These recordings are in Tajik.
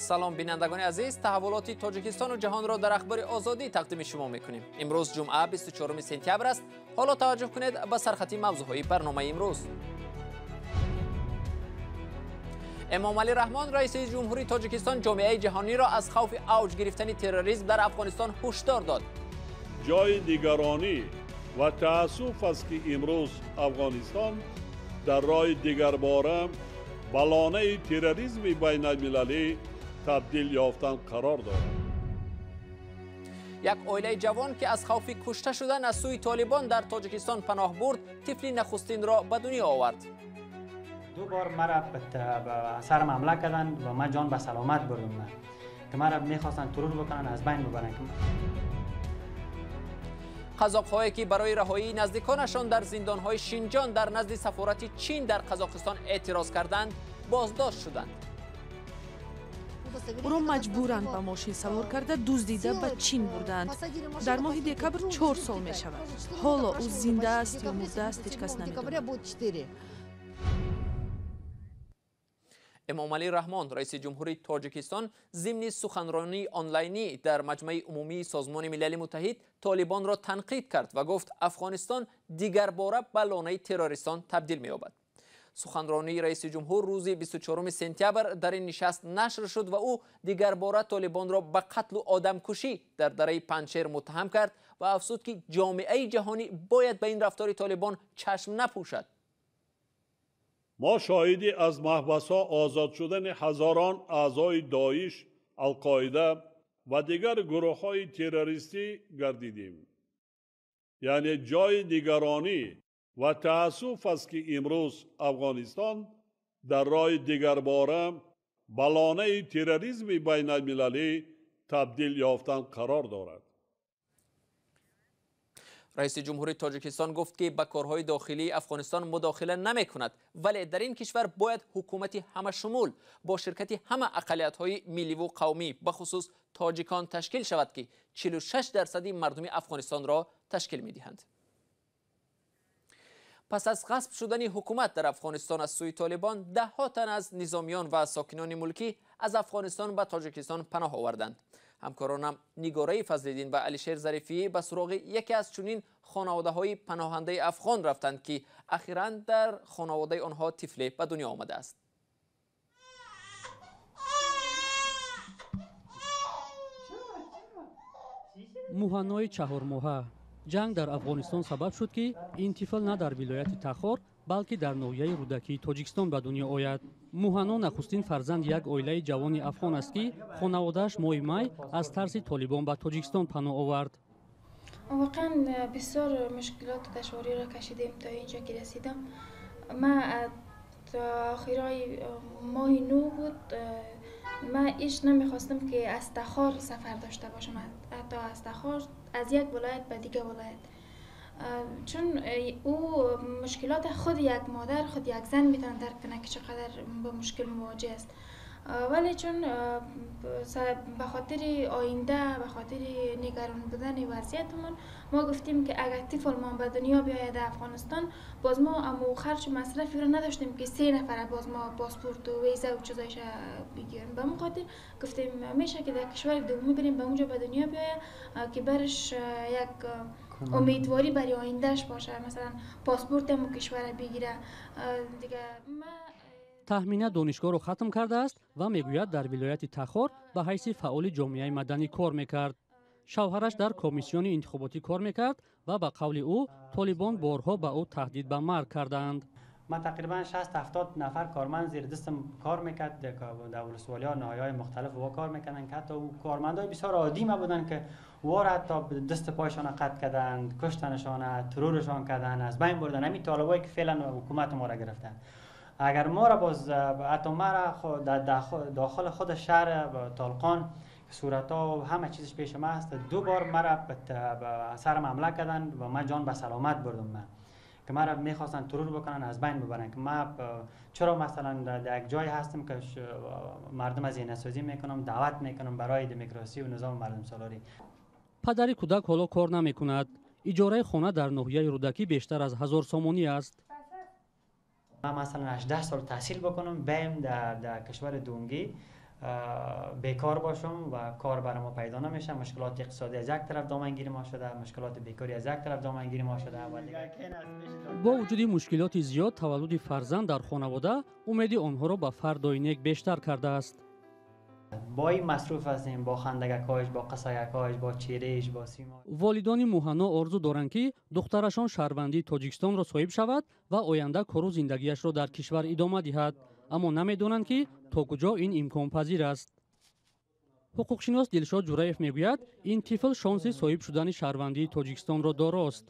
Салом, бинандагони азиз. Таҳаввулоти Тоҷикистону ҷаҳонро дар Ахбори Озодӣ тақдими шумо мекунем. Имрӯз ҷумъа, 24 сентябр аст. Ҳоло таваҷҷӯҳ кунед ба сархати мавзӯъҳои барномаи имрӯз. Эмомалӣ Раҳмон, раиси ҷумҳурии Тоҷикистон, ҷомеаи ҷаҳониро аз хавфи авҷ гирифтани терроризм дар Афғонистон ҳушдор дод. Ҷои нигаронӣ ва таассуф аст, ки имрӯз Афғонистон дар роҳи дигарбора ба лонаи терроризми байналмилалӣ табдил ёфтан қарор дорад. Як оилаи ҷавон, ки аз хавфи кушта шудан аз сӯи Толибон дар Тоҷикистон паноҳ бурд, тифли нахустинро ба дунё овард. Ду бор мара به سرم حمله کردن و من جان به سلامت بردم، من که مرا میخواستن ترور بکنن، از بین ببرن. Қазоқҳое, ки барои раҳоии наздиконашон дар зиндонҳои Шинҷон дар назди сафорати Чин дар Қазоқистон эътироз карданд, боздошт шуданд. Ӯро маҷбуран ба мошин савор карда, дуздида ба Чин бурданд. Дар моҳи декабр 4 сол мешавад. Ҳоло ӯ зинда аст ё мурда аст, ҳеҷ кас намедонад. Эмомалӣ Раҳмон, раиси ҷумҳурии Тоҷикистон, зимни суханронии онлайнӣ дар Маҷмаи умумии Созмони Милали Муттаҳид Толибонро танқид кард ва гуфт, Афғонистон дигарбора ба лонаи террористон табдил меёбад. Суханронии раиси ҷумҳур рӯзи 24 сентябр дар ин нишаст нашр шуд ва ӯ дигарбора Толибонро ба қатлу одамкушӣ дар дараи Панҷшер муттаҳам кард ва афзуд, ки ҷомеаи ҷаҳонӣ бояд ба ин рафтори Толибон чашм напӯшад. Мо шоҳиди аз маҳбасҳо озод шудани ҳазорон аъзои Доиш, Алқоида ва дигар гурӯҳҳои террористӣ гардидем. Яъне ҷои нигаронӣ ва таассуф аст, ки имрӯз Афғонистон дар роҳи дигарбора ба лонаи терроризми байналмилалӣ табдил ёфтан қарор дорад. Раиси ҷумҳурии Тоҷикистон гуфт, ки ба корҳои дохилии Афғонистон мудохила намекунад, вале дар ин кишвар бояд ҳукумати ҳамашумул бо ширкати ҳама ақаллиятҳои милливу қавмӣ, бахусус тоҷикон, ташкил шавад, ки 46 дарсади мардуми Афғонистонро ташкил медиҳанд. Пас аз ғасб шудани ҳукумат дар Афғонистон аз сӯи Толибон, даҳҳо тан аз низомиён ва сокинони мулкӣ аз Афғонистон ба Тоҷикистон паноҳ оварданд. Ҳамкоронам Нигораи Фазлиддин ва Алишер Зарифӣ ба суроғи яке аз чунин хонаводаҳои паноҳандаи афғон рафтанд, ки ахиран дар хонаводаи онҳо тифле ба дунё омадааст. Муҳаннои 4-моҳа. Ҷанг дар Афғонистон сабаб шуд, ки ин тифл на дар вилояти Тахор, балки дар ноҳияи Рӯдакии Тоҷикистон ба дунё ояд. Муҳанно нахустин фарзанди як оилаи ҷавони афғон аст, ки хонаводааш моҳи май аз тарси Толибон ба Тоҷикистон паноҳ овард. Воқеан, бисёр мушкилоту дашвориро кашидем то инҷо ки расидам. Ман охирои моҳи нӯ буд, ман ҳеҷ намехостам, ки аз Тахор сафар дошта бошам, ҳатто аз Тахор аз як вилоят ба дигар вилоят, чун ӯ мушкилот худ як модар, худ як зан метавонад дарк кунад, ки чақадар ба мушкил мувоҷеҳ аст. Вале чун ба хотири оинда, ба хотири нигарон будани вазъиятмон, мо гуфтем, ки агар тифлмон ба дунё биёяд дар Афғонистон, боз мо аму харҷу масрафиро надоштем, ки се нафара боз мо паспорту виза ва чизоиша бигирем. Ба ҳамон хотир гуфтем, меша ки дар кишвари дуввумӣ бирем, ба онҷо ба дунё биёяд, ки бараш як умедворӣ барои оиндааш бошад, масалан, паспорти ҳамон кишвара бигира дига. Таҳмина донишгоҳро хатм кардааст ва мегӯяд, дар вилояти Тахор ба ҳайси фаъоли ҷомеаи маданӣ кор мекард. Шавҳараш дар комиссиони интихоботӣ кор мекард ва ба қавли ӯ, Толибон борҳо ба ӯ таҳдид ба марг кардаанд. Ман тақрибан 60 70 нафар корманд зери дастам кор мекард, дар ولسوالی ها، مختلف وا کار میکردن، که حتی کارمندای بسیار عادی ما بودن که وار حتی دست پایشان قطع کردن، کشتنشان، ترورشان کردن، از بین بردن. همین طالبایی که فعلا حکومت ما را گرفتن، اگر ما را باز حتی ما را در داخل خود شهر تالقان، صورت ها و همه چیزش پیش ما هست، دو بار مرا به سرم حمله کردن و من جان به سلامت بردم. من که مرا میخواستن ترور بکنن، از بین ببرن، که ما چرا مثلا در یک جای هستم که مردم از سازی میکنم، دعوت میکنم برای دموکراسی و نظام مردم سالاری. Падари кӯдак ҳоло кор намекунад. Иҷораи хона дар ноҳияи Рӯдакӣ бештар аз 1000 сомонӣ аст. من مثلا 18 سال تحصیل بکنم، بیم در کشور دونگی. بیکار باشم و کار برای ما پیدا نمیشه. مشکلات اقتصادی از یک طرف دامنگیر ما شده، مشکلات بیکاری از یک طرف دامنگیر ما شده و با وجود مشکلات زیاد تولد فرزند در خانواده امید آنها را به فردای نیک بیشتر کرده است. با این مصروف هستیم، با خندگکایش، با قصه‌کایش، با چهرهش، با سیما. والدان موهنا آرزو دارند که دخترشان شهروندی تاجیکستان را صاحب شود و آینده کار و زندگیش را در کشور ادامه دهد، اما نمیدانند که تا کجا این امکان پذیر است. حقوقشناس دلشاد جورایف میگوید این طفل شانس صاحب شدن شهروندی تاجیکستان را داراست.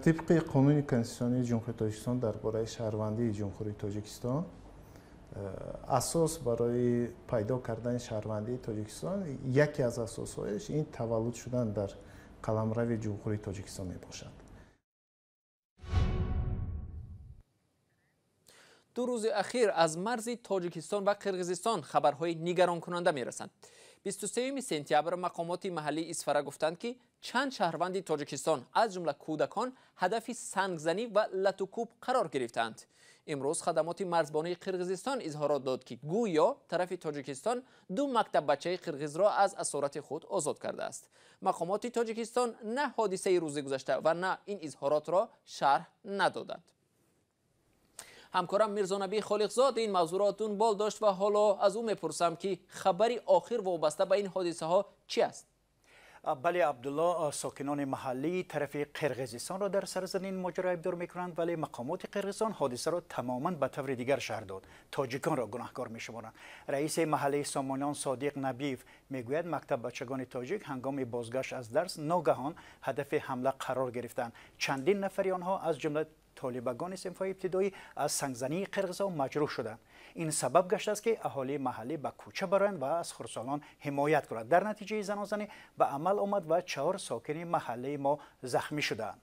طبق قانون کنستیتوسیونی جمهوری تاجیکستان درباره شهروندی جمهوری تاجیکستان، اساس برای پیدا کردن شهروندی تاجیکستان یکی از اساسهایش این تولد شدن در قلمرو جمهوری تاجیکستان می باشد. دو روز اخیر از مرز تاجیکستان و قرقیزستان خبرهای نگران کننده می رسند. 23 سپتامبر مقامات محلی اسفره گفتند که چند شهروند تاجیکستان از جمله کودکان هدف سنگزنی و لتوکوب قرار گرفتند. امروز خدمات مرزبانی قرقیزستان اظهارات داد که گویا طرف تاجیکستان دو مکتب بچه قرقیز را از اسارت خود آزاد کرده است. مقامات تاجیکستان نه حادثه روز گذشته و نه این اظهارات را شرح ندادند. همکارم میرزا نبی خالقزاد این موضوع را دنبال داشت و حالا از او میپرسم که خبری آخر وابسته به این حادثه ها چی است؟ بله عبدالله، ساکنان محلی طرف قرقیزستان را در سرزمین ماجرا ابدار میکنند، ولی مقامات قرقیزستان حادثه را تماما به طور دیگر شرح داد. تاجیکان را گناهکار میشمارند. رئیس محله سامانیان صادق نبیف میگوید مکتب بچگان تاجیک هنگام بازگشت از درس ناگهان هدف حمله قرار گرفتند. چندین نفر آنها از جمله طالبگان صنف‌های ابتدایی از سنگزنی قرقیزها مجروح شدند. این سبب گشته است که اهالی محلی به کوچه برایند و از خردسالان حمایت کنند. در نتیجه زنازنی به عمل آمد و 4 ساکن محله ما زخمی شدند.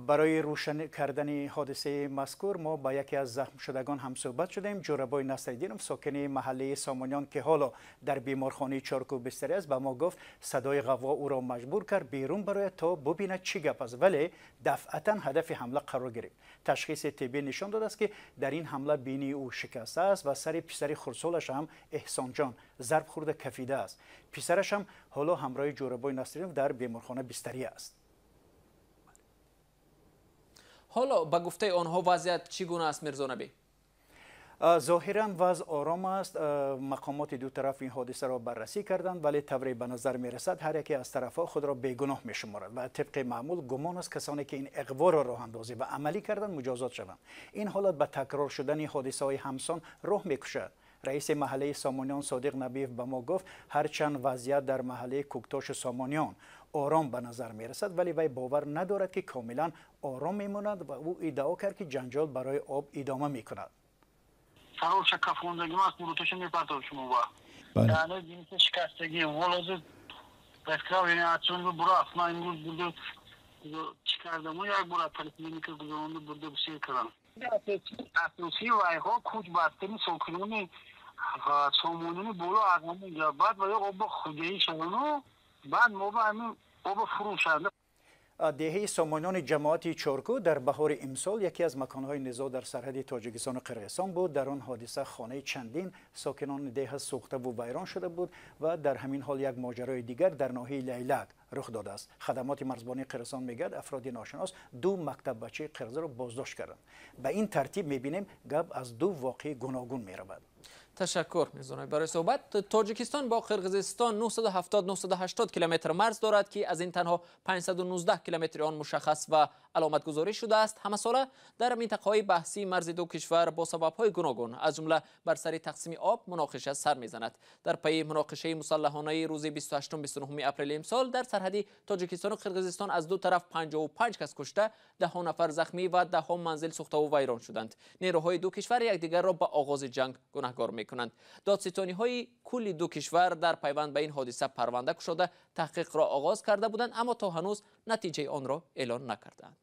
برای روشن کردن حادثه مذکور ما با یکی از زخم شدگان هم صحبت شدیم. جورابای نصرالدینов ساکن محله سامانیان که حالا در بیمارخانه چارکو بستری است به ما گفت صدای غوا او را مجبور کرد بیرون برای تا ببیند چی گپ است، ولی دفعتا هدف حمله قرار گرفت. تشخیص طبی نشان داده است که در این حمله بینی او شکسته است و سر پسر خردسالش هم احسان جان ضرب خورده کفیده است. پسرش هم حالا همراه جورابای نصرالدینов در بیمارخانه بستری است. حالا به گفته آنها وضعیت چگونه است میرزا نبی؟ ظاهرا وضع آرام است. مقامات دو طرف این حادثه را بررسی کردند، ولی طوری به نظر می رسد هر یکی از طرفها خود را بیگناه می شمارد و طبق معمول گمان است کسانی که این اغوا را راه اندازی و عملی کردند مجازات شوند. این حالت به تکرار شدن حادثه های همسان راه می کشد. رئیس محله سامانیان صادق نبیف به ما گفت هرچند وضعیت در محله کوکتاش سامانیان آرام به نظر می رسد، ولی وی باور ندارد که کاملا آرام می ماند و او ادعا کرد که جنجال برای آب ادامه می کند. سروش کفوندگی ما مروتش میپرتاب شما با یعنی جنس شکستگی ولوز بسکراو یعنی اچون برو اصلا امروز برده چیکار دمو یک برا پلیکلینیک گذرانده برده بسیر کردم. اساسی وایها کوچ بستنی ساکنان سامانیان بالا از همونجا بعد و یک آب خودی شدنو بعد ما به همین آب فروشنده. деҳаи сомониёни ҷамоати Чоркӯ дар баҳори имсол яке аз маконҳои низоъ дар сарҳади Тоҷикистону Қирғизистон буд. Дар он ҳодиса хонаи чандин сокинони деҳа сӯхтаву вайрон шуда буд ва дар ҳамин ҳол як моҷарои дигар дар ноҳияи Лайлак рух додааст. Хадамоти марзбонии Қирғизистон мегӯяд афроди ношинос ду мактаббачаи қирғизро боздошт карданд. Ба ин тартиб мебинем гап аз ду воқеи гуногун меравад. Ташаккур Мирзонаби барои суҳбат. Тоҷикистон бо Қирғизистон 970-980 километр марз дорад ки аз ин танҳо 519 километри он мушаххас ва аломатгузорӣ шудааст. Ҳамасола дар минтақаҳои баҳсии марзи ду кишвар бо сабабҳои гуногун аз ҷумла бар сари тақсими об муноқиша сар мезанад. Дар пайи муноқишаи мусаллаҳонаи рӯзи 28-29 апрели имсол дар сарҳади Тоҷикистону Қирғизистон аз ду тараф 55 кас кушта, даҳҳо нафар захмӣ ва даҳҳо манзил сӯхтаву вайрон шуданд. Нерӯҳои ду кишвар якдигарро ба оғози ҷанг гунаҳгор мекунанд. Додситониҳои кулли ду кишвар дар пайванд ба ин ҳодиса парванда кушода таҳқиқро оғоз карда буданд, аммо то ҳанӯз натиҷаи онро эълон накардаанд.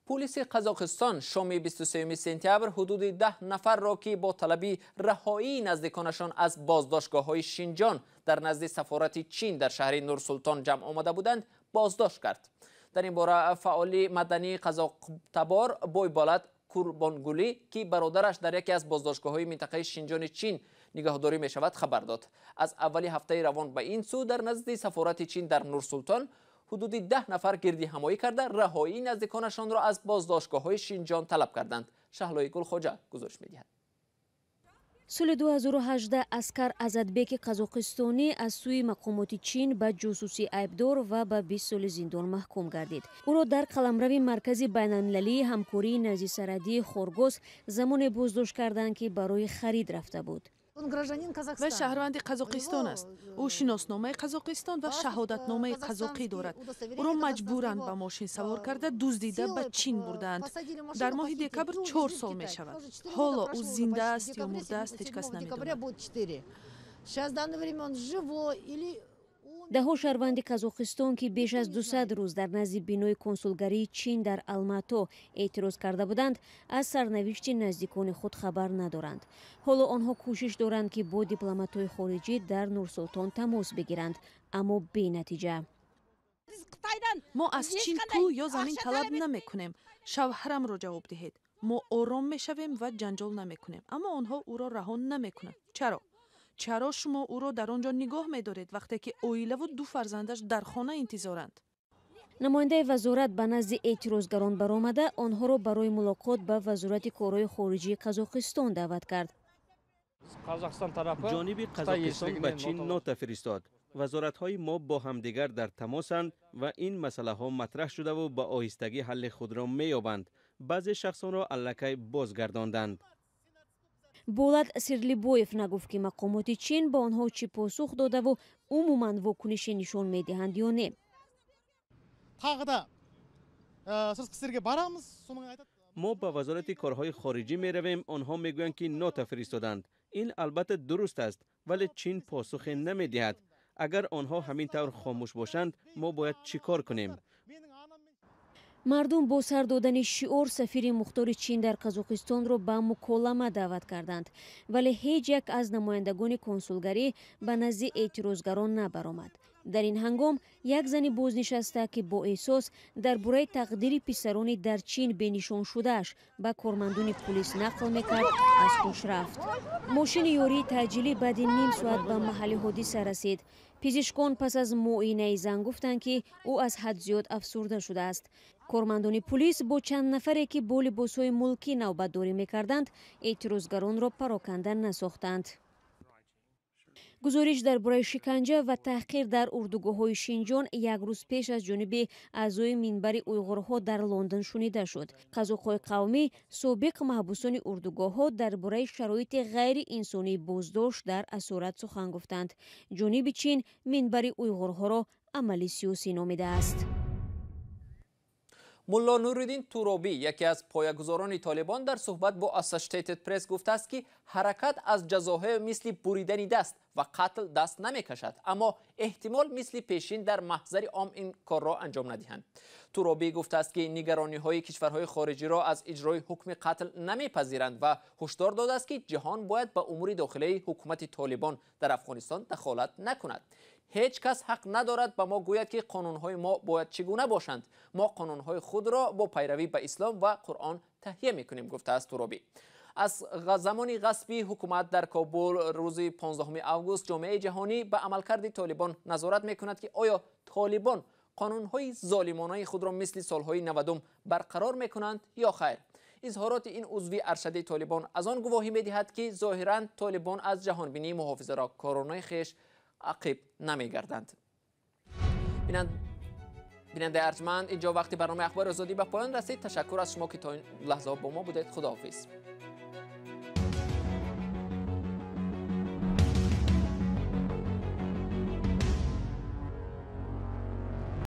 Пулиси Қазоқистон шоми 23 сентябр ҳудуди 10 нафарро ки бо талаби раҳоии наздиконашон аз боздоштгоҳҳои Шинҷон дар назди сафорати Чин дар шаҳри Нурсултон ҷамъ омада буданд, боздошт кард. Дар ин бора фаъоли мадании қазоқтабор Бойболат Курбонгулӣ, ки бародараш дар яке аз боздоштгоҳҳои минтақаи Шинҷони Чин нигаҳдорӣ мешавад, хабар дод. Аз аввали ҳафтаи равон ба ин сӯ дар назди сафорати Чин дар Нурсултон ҳудуди 10 нафар гирди ҳамоӣ карда, раҳоии наздиконашонро аз боздоштгоҳҳои Шинҷон талаб карданд. Шаҳлои Гулхоҷа гузориш медиҳад. Соли 2018 Аскар Азадбеки қазоқистонӣ аз сӯи мақомоти Чин ба ҷосусӣ айбдор ва ба 20 соли зиндон маҳкум гардид. Ӯро дар қаламрави Маркази байналмилалии ҳамкории наздисарҳадии Хоргос замоне боздошт карданд, ки барои харид рафта буд. Вай шаҳрванди Қазоқистон аст. Ӯ шиносномаи Қазоқистон ва шаҳодатномаи қазоқӣ дорад. Ӯро маҷбуран ба мошин савор карда, дуздида ба Чин бурдаанд. Дар моҳи декабр 4 сол мешавад. Ҳоло ӯ зинда аст ё мурдааст, ҳеҷ кас намедонад. Даҳҳо шаҳрванди Қазоқистон, ки беш аз 200 рӯз дар назди бинои консулгарии Чин дар Алмато эътироз карда буданд, аз сарнавишти наздикони худ хабар надоранд. Ҳоло онҳо кӯшиш доранд, ки бо дипломатҳои хориҷӣ дар Нурсултон тамос бигиранд, аммо бенатиҷа. Мо аз Чин пул ё замин талаб намекунем. Шавҳарамро ҷавоб диҳед. Мо ором мешавем ва ҷанҷол намекунем, аммо онҳо ӯро раҳо намекунанд. Чаро? Чаро шумо ӯро дар он ҷо нигоҳ медоред, вақте ки оилаву 2 фарзандаш дар хона интизоранд? Намояндаи вазорат ба назди эътирозгарон баромада, онҳоро барои мулоқот ба Вазорати корҳои хориҷии Қазоқистон даъват кард. Ҷониби Қазоқистон ба Чин нота фиристод. Вазоратҳои мо бо ҳамдигар дар тамосанд ва ин масъалаҳо матраҳ шудаву ба оҳистагӣ ҳалли худро меёбанд. Баъзе шахсонро аллакай бозгардонданд. Болат Сирлибоев нагуфт, ки мақомоти Чин ба онҳо чӣ посух додаву умуман вокунише нишон медиҳанд ё не. Мо ба Вазорати корҳои хориҷӣ меравем, онҳо мегӯянд, ки нота фиристоданд. Ин албатта дуруст аст, вале Чин посухе намедиҳад. Агар онҳо ҳамин тавр хомӯш бошанд, мо бояд чӣ кор кунем? Мардум бо сар додани шиор сафири мухтори Чин дар Қазоқистонро ба муколама даъват карданд, вале ҳеҷ як аз намояндагони консулгарӣ ба назди эътирозгарон набаромад. Дар ин ҳангом як зани бознишаста, ки бо эҳсос дар бораи тақдири писарони дар Чин бенишон шудааш ба кормандони пулис нақл мекард, аз ҳуш рафт. Мошини ёрии таъҷилӣ баъди ним соат ба маҳалли ҳодиса расид. Пизишкон пас аз муоинаи зан гуфтанд, ки ӯ аз ҳад зиёд афсурда шудааст. Кормандони пулис бо чанд нафаре, ки бо либосҳои мулкӣ навбатдорӣ мекарданд, эътирозгаронро пароканда насохтанд. Гузориш дар бораи шиканҷа ва таҳқир дар урдугоҳҳои Шинҷон як рӯз пеш аз ҷониби аъзои минбари уйғурҳо дар Лондон шунида шуд. Қазоқҳои қавмӣ, собиқ маҳбусони урдугоҳҳо, дар бораи шароити ғайриинсонии боздошт дар асорат сухан гуфтанд. Ҷониби Чин минбари уйғурҳоро амали сиёсӣ номидааст. Мулло Нуриддин Туробӣ, яке аз поягузорони Толибон, дар суҳбат бо Associated Press гуфтааст, ки ҳаракат аз ҷазоҳое мисли буридани даст ва қатл даст намекашад, аммо эҳтимол мисли пешин дар маҳзари ом ин корро анҷом надиҳанд. Туробӣ гуфтааст, ки нигарониҳои кишварҳои хориҷиро аз иҷрои ҳукми қатл намепазиранд ва ҳушдор додааст, ки ҷаҳон бояд ба умури дохилаи ҳукумати Толибон дар Афғонистон дахолат накунад. Ҳеҷ кас ҳақ надорад ба мо гӯяд, ки қонунҳои мо бояд чӣ гуна бошанд. Мо қонунҳои худро бо пайравӣ ба ислом ва Қуръон таҳия мекунем, гуфтааст Туробӣ. Аз замони ғасби ҳукумат дар Кобул рӯзи 15 август ҷомеаи ҷаҳонӣ ба амалкарди Толибон назорат мекунад, ки оё Толибон қонунҳои золимонаи худро мисли солҳои 90 барқарор мекунанд ё хайр. Изҳороти ин узви аршади Толибон аз он гувоҳӣ медиҳад, ки зоҳиран Толибон аз ҷаҳонбинии муҳофизакоронаи хеш عقیب نمیگردند. بیننده ارجمند، اینجا وقتی برنامه اخبار آزادی به پایان رسید. تشکر از شما که تا این لحظه با ما بودید. خداحافظ.